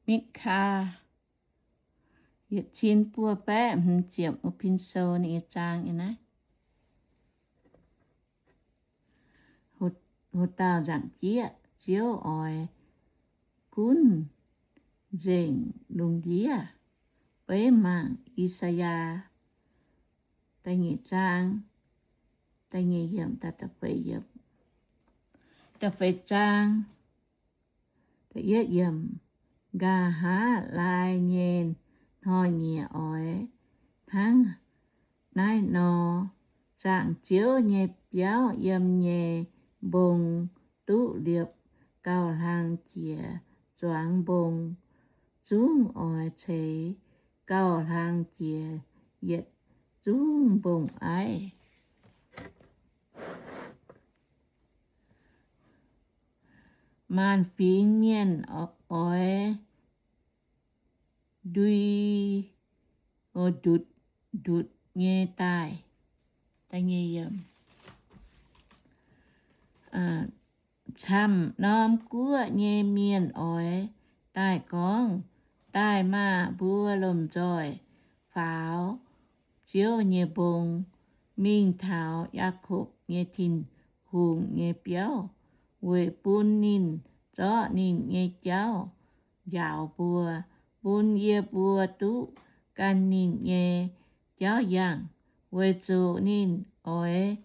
Mik'kaa yietc cin buo baeqv hmz ziepc, o, pin sou ninh nyei zaang nyei naaiv. Ho-, houc dauh nzaangc jieqv, Ziouv oix gunv nzengc lungh ndiev. Beiv mangc I^saa^yaa da'nyeic zaang, da'nyeic yiemc daaih da'feix yiemc. Da'feix zaang, da'yietv yiemc. Nqa'haav laai nyei hnoi-nyieqc oix hnangv naaiv nor, zaangc Ziouv nyei biauv yiem nyei mbong duqv liepc gauh hlang jiex zuangx mbong. Zungv oix ceix gauh hlang jiex yietc zungv mbong aiv. Maanc fingx mienh oix ndui, o, ndutc, ndutc nyei daaih. Camv norm guoqv nyei mienh oix daaih gorngv, Daaih maah! Mbuo lomh nzoih faaux Ziouv nyei mbong, mingh taux Yaakopv nyei Tin-Hungh nyei biauv, weic bun ninh zorqv ninh nyei jauv njaaux mbuo, bun yie mbuo duqv gan ninh nyei jauv yangh, weic zuqc ninh oix,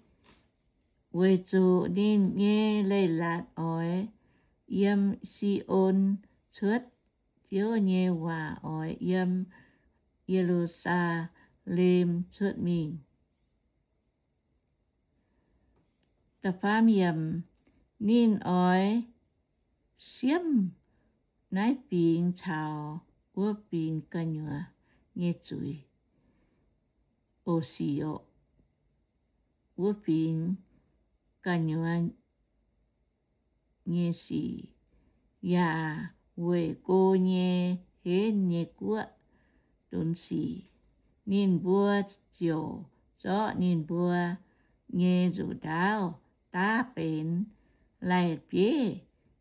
weic zuqc ninh nyei leiz-latc oix yiem Si^on cuotv, Ziouv nyei waac oix yiem Ye^lu^saa^lem cuotv mingh. Da'faam yiemc. Ninh oix siemv naaiv fingx caux wuov fingx gu'nyuoz nyei zuiz. O, sic oc. Wuov fingx gu'nyuoz nyei sic, yaac weic go nyei henv nyei guoqv dunx sic. Ninh mbuo ziouc zorqv ninh mbuo nyei nzuqc ndaauv daav benx lai-bieiv,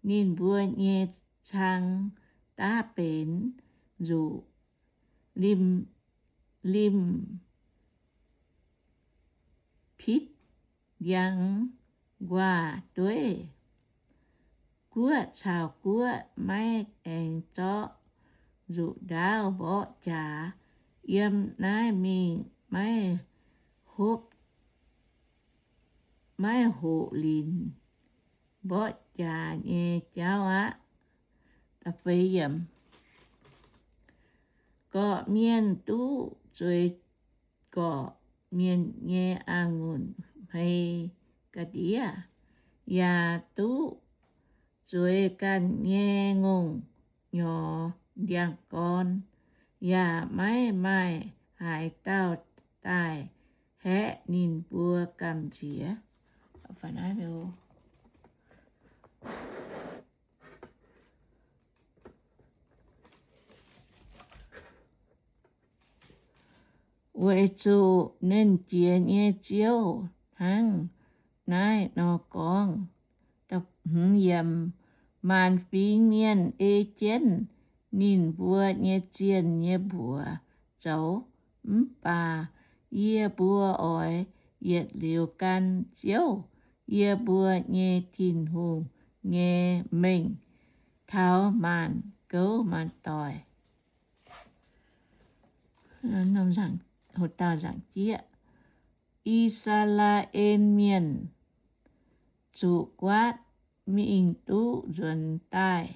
ninh mbuo nyei cang daav benx nzuqc limh, limh pitv ndiangx nquaah dueiv. Guoqv caux guoqv maiv aengx zorqv nzuqc ndaauv mborqv jaax. Yiem naaiv mingh maiv hopv, maiv hoqc linc mborqv jaax nyei jauv aqv. Gorqv-mienh duqv zueiz gorqv-mienh nyei a'ngunc hmei ga'ndiev, yaac duqv zueiz ganh nyei ngongh nyorx ndiangx-gorn, yaac maiv maaih haaix dauh daaih haeqv ninh mbuo gamh nziex. Weic zuqc Nernh Jiex nyei Ziouv hnangv naaiv nor gorngv. Maanc fingx mienh ei jienv ninh mbuo nyei zienh nyei mbuox zoux, mv baac yie mbuo oix yietc liuz gan Ziouv, yie mbuo nyei Tin-Hungh, nyei mengh taux maanc gouv maanc doic. I^saa^laa^en Mienh Zuqc Guaatv Mingh Duqv Nzuonx Daaih.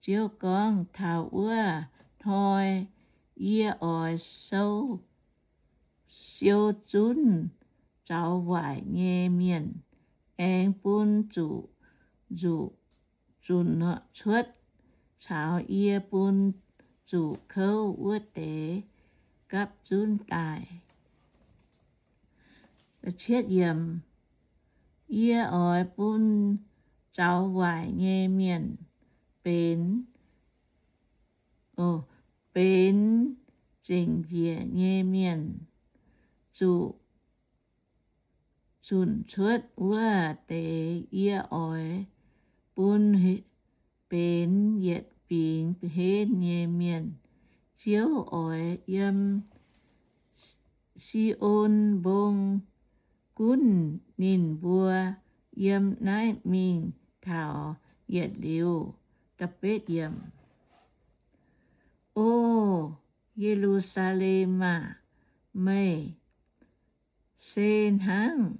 Ziouv gorngv, taux wuov hnoi yie oix sou, siou zunv zaux waaic nyei mienh, aengx bun zuqc nzuqc zunc cuotv, caux yie bun zuqc kouv wuov deix gapv zunv daaih. Yie oix bun zaux waaic nyei mienh benx, benx zengc njiec nyei mienh, zuqc zunc cuotv wuov deix yie oix bun benx yietc fingx henv nyei mienh. Ziouv oix yiem Si^on Mbong gunv ninh mbuo yiem naaiv mingh taux yietc liuz. O Ye^lu^saa^lem aah! Meih se hnangv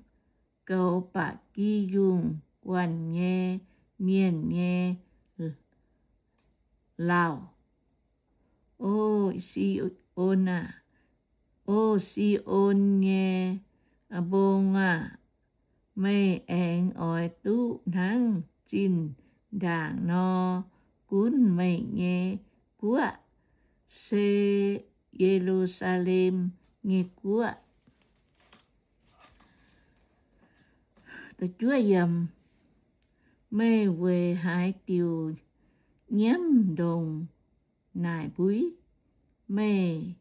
goux ba'gi yungh guanh nyei mienh nyei lauh. O Si^on aah! O Si^on nyei mbong aah! Meih aengx oix duqv hnangv zinh ndaangc nor gunv meih nyei guoqv, se Ye^lu^saa^lem nyei guoqv. Meih weic haaix diuc nyiemv ndongc naaic mbuiv? Meih,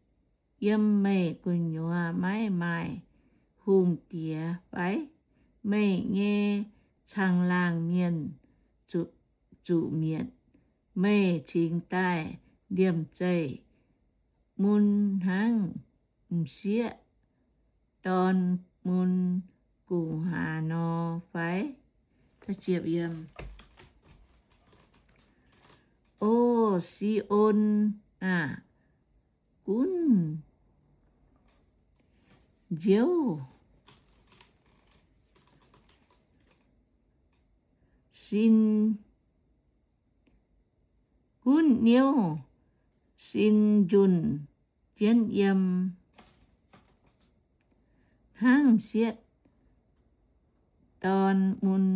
yiem meih gu'nyuoz maiv maaih hungh diex fai? Meih nyei caangh laangh mienh zuqc mietc. Meih cingx daaih liemh zeih mun hnangv m'sieqv dorn mun gu'nguaaz nor fai? O Si^on aah! Gunv Ziouv sin, gunv Ziouv sin njunh jienv yiem hnangv m'sieqv dorn mun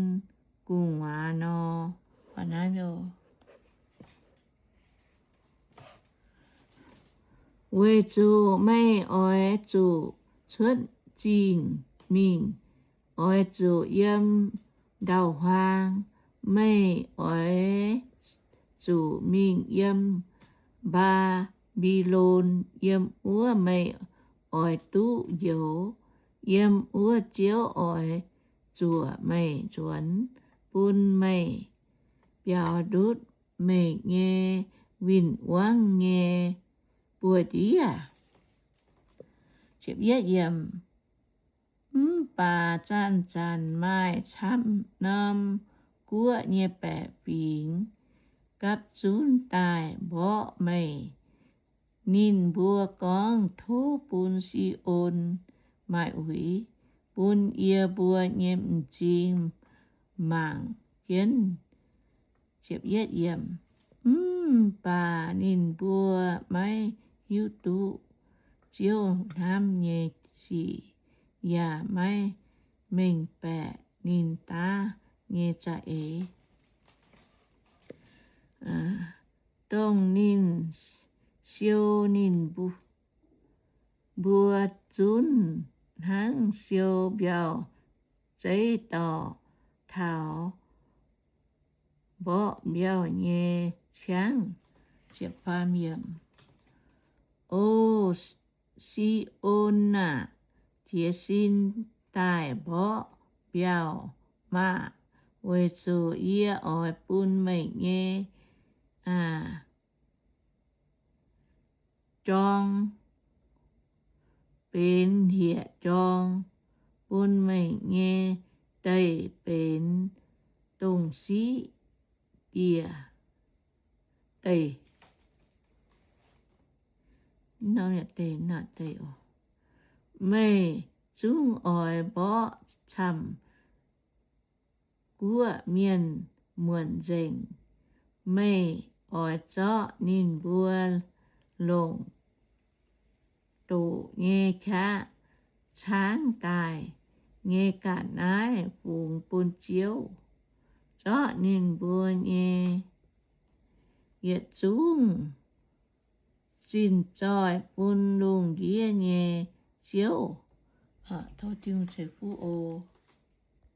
gu'nguaaz nor. Weic zuqc meih oix zuqc cuotv zingh mingh, oix zuqc yiem ndau-huaang. Meih oix zuqc mingh yiem Mbaa^mbi^lon. Yiem wuov meih oix duqv njoux. Yiem wuov Ziouv oix zuoqc meih nzuonx, bun meih biaux ndutv meih nyei win-wangv nyei buoz-ndiev. Mv baac zanc-zanc maaih camv norm guoqv nyei baeqc fingx gapv zunv daaih mborqv meih. Ninh mbuo gorngv, Tov bun Si^on maaih uix, bun yie mbuo nyei m'zing mangc jienv. Mv baac ninh mbuo maiv hiuv duqv Ziouv hnamv nyei sic, yaac maiv mengh baeqc ninh daav nyei za'eix, dongh ninh siou ninh mbuo zunv hnangv siou mbiauh zeiv dorh taux mborqv mbiauh nyei ciangv. O Si^on aah! Jiez sin daaih mborqv mbiauh maah! Weic zuqc yie oix bun meih nyei jorng benx hlieqv-jorng, bun meih nyei deic benx dongh siqv dieh deic. Meih zungv oix mborqv camv guoqv mienh muonc nzengc. Meih oix zorqv ninh mbuo longc doqc nyei qaqv caangv daaih nyei ga'naaiv fungx bun Ziouv, zorqv ninh mbuo nyei yietc zungv zinh zoih bun lungh ndiev nyei Ziouv. Tov Tin-Hungh ceix fuqv oc.